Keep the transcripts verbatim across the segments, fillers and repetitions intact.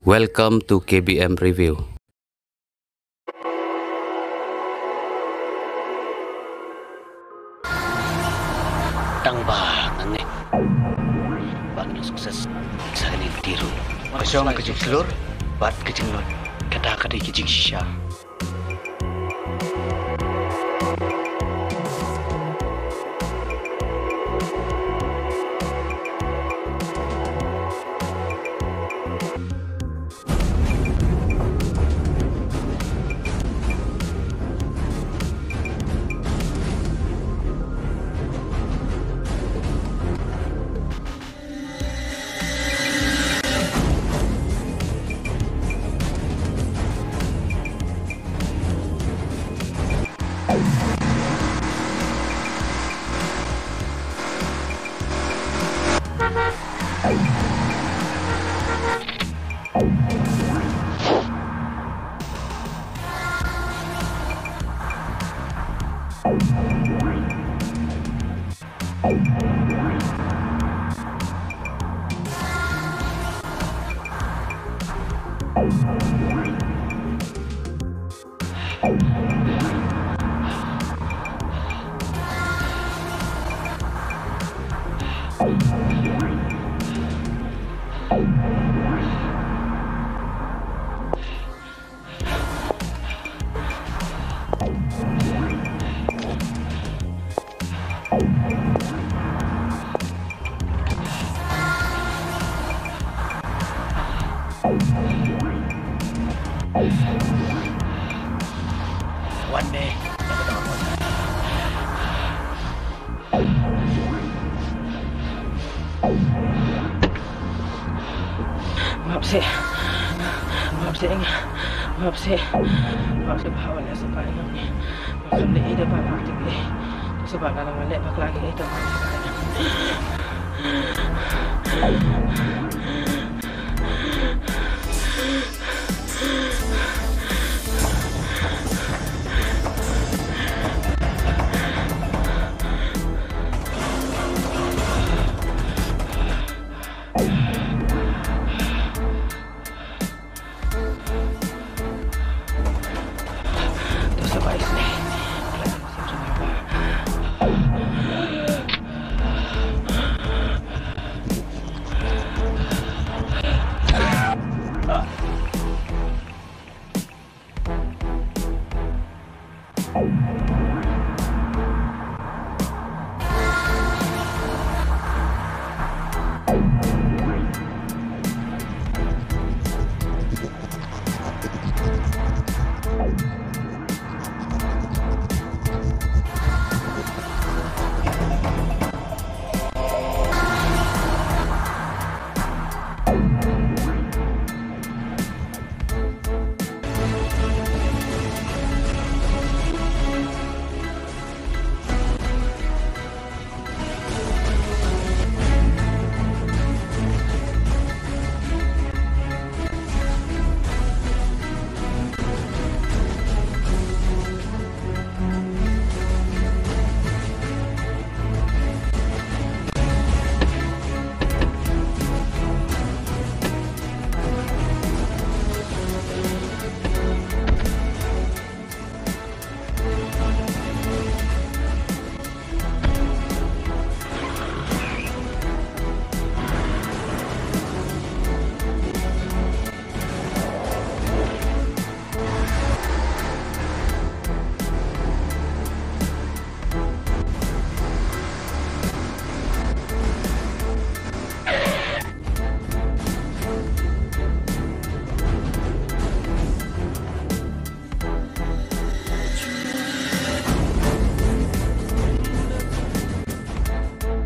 Welcome to K B M Review. Tang ba nga ngeit ba ngin ïoh success sa kane ka lynti ruh. Ka shong ka jingshlur bad ka jinglut, kata ka dei ka jingshisha. Wan ne. Map sih. Map sih. Map sih. Map sih. Baha wan ne sa ka ïa ni. Map sih ne ida ba la tik ni. Sa ba la la wan ne ba la ki ida ba la ki.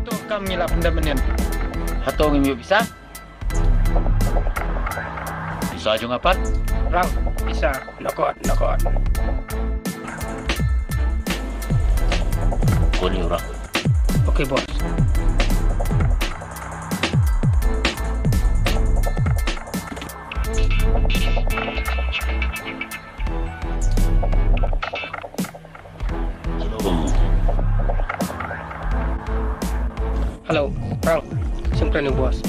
To kam ngi la pyndem mynnin. Hato ngim ïoh pisa? Pisa jong nga pat. Rang, pisa. Nokot, nokot. Kuni orang. Okay, boss. Hello, Rang. Sngewkren ïa u boss.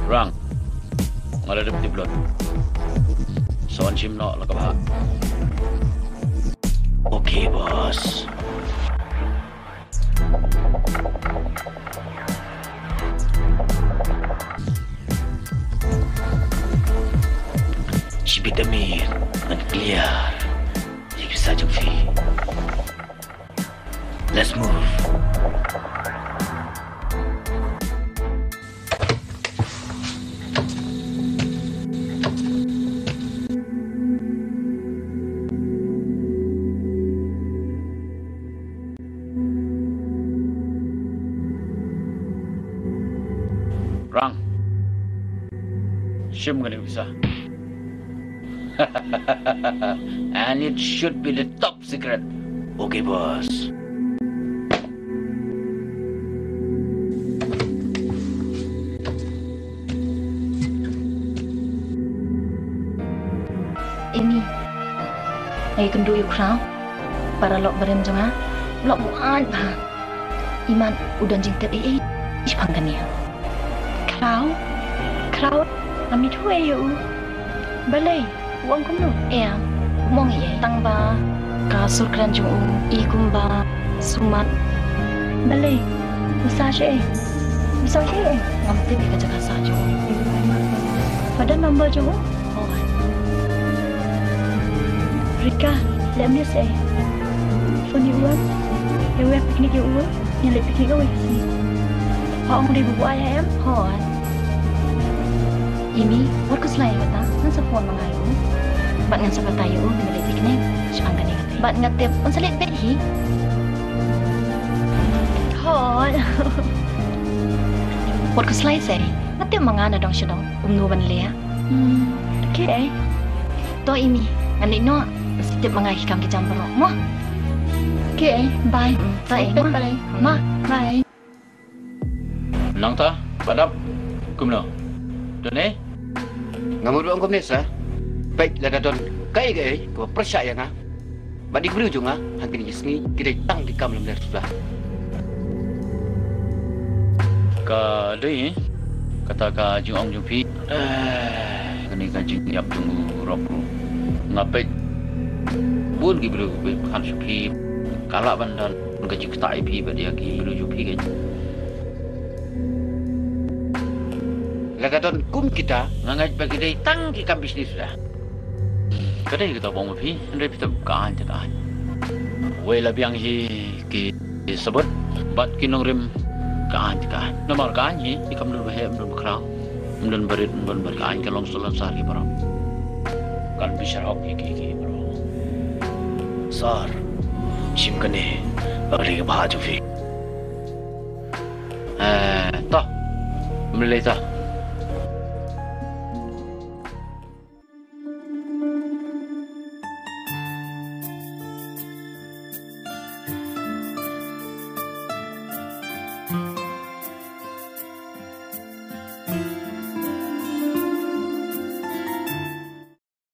Rang. Nga la dep tip lut. Sa wan shim noh la ka bhah. Okay, boss. Shibit Amir, ngan clear ïa ki pisa jong phi. Let's move. Rang. Shim kane ka pisa. And it should be the top secret. Okay, boss. Imi, nga ïakynduh ïa u Khraw. Para lok barim jong nga, lok buaid bha. Imat u don jingtip ei ei shaphang kane. Khraw, Khraw, ngam ithuh ei ïa u. Balei? U ong kumno? Em, u ong ei ei tang ba ka sur kren jong u i kumba sumar. Balei? U sah shaei? U sah shaei? Ngam tip ïa ka jaka sah jong u. Pha don number jong u? Hooid. Rika, leh mynne shaei? Phone ïa u em? Ïa u ïa picnic ïa u em? Ngi leit picnic kawei ka sngi. Pha ong u dei ba buaid em? Hooid. Imi, wat khuslai ïa kata, ngan sa phone ma nga ïa u. Bad ngan sa batai ïa u ba ngi leit picnic shaphang kane ka taïew. Bad nga tip un sa leit beit hi. Hooid. Wat khuslai shaei, nga tip ma nga na dong sha dong kumno ban leh. Hmm, okay. To Imi, ngan leit noh, sa tip ma nga ïa ki kam ki jam baroh mo. Okay, bye. Hmm, to Imi, bye. Ma, bye. Nangta, Badap, kumno? Don ei? Nga mut ba ong kumne sa. Peit, lada don kaei kaei kaba pyrshah ïa nga bad ïa ki briew jong nga ha kine ki sngi, ki dei tang ki kam lamler suda. Ka dei kata ka jingong jong phi. Eh, kane ka jingïap jong u Rob ruh. Nga peit bun ki briew ba khan sha phi, ka lah ban don ka jingktah ïa phi bad ïa ki briew jong phi. Lada don kum kita, nga ngeit ba ki dei tang ki kam business da. Ka dei kata ba ong ma phi, hynrei phi tip ka aiñ te ka aiñ. Wei la biang hi ki sabut bad ki nongrim, ka aiñ te ka aiñ. Namar ka aiñ hi, i kam don ba heh, ym don ba khraw, ym don ba rit, ym don ba, ka aiñ ka long salonsar hi baroh. Kan bishar hok hi ki, ki baroh. Sir, shim kane, ba ka dei ka bhah jong phi. Eh, to. Ym lei to.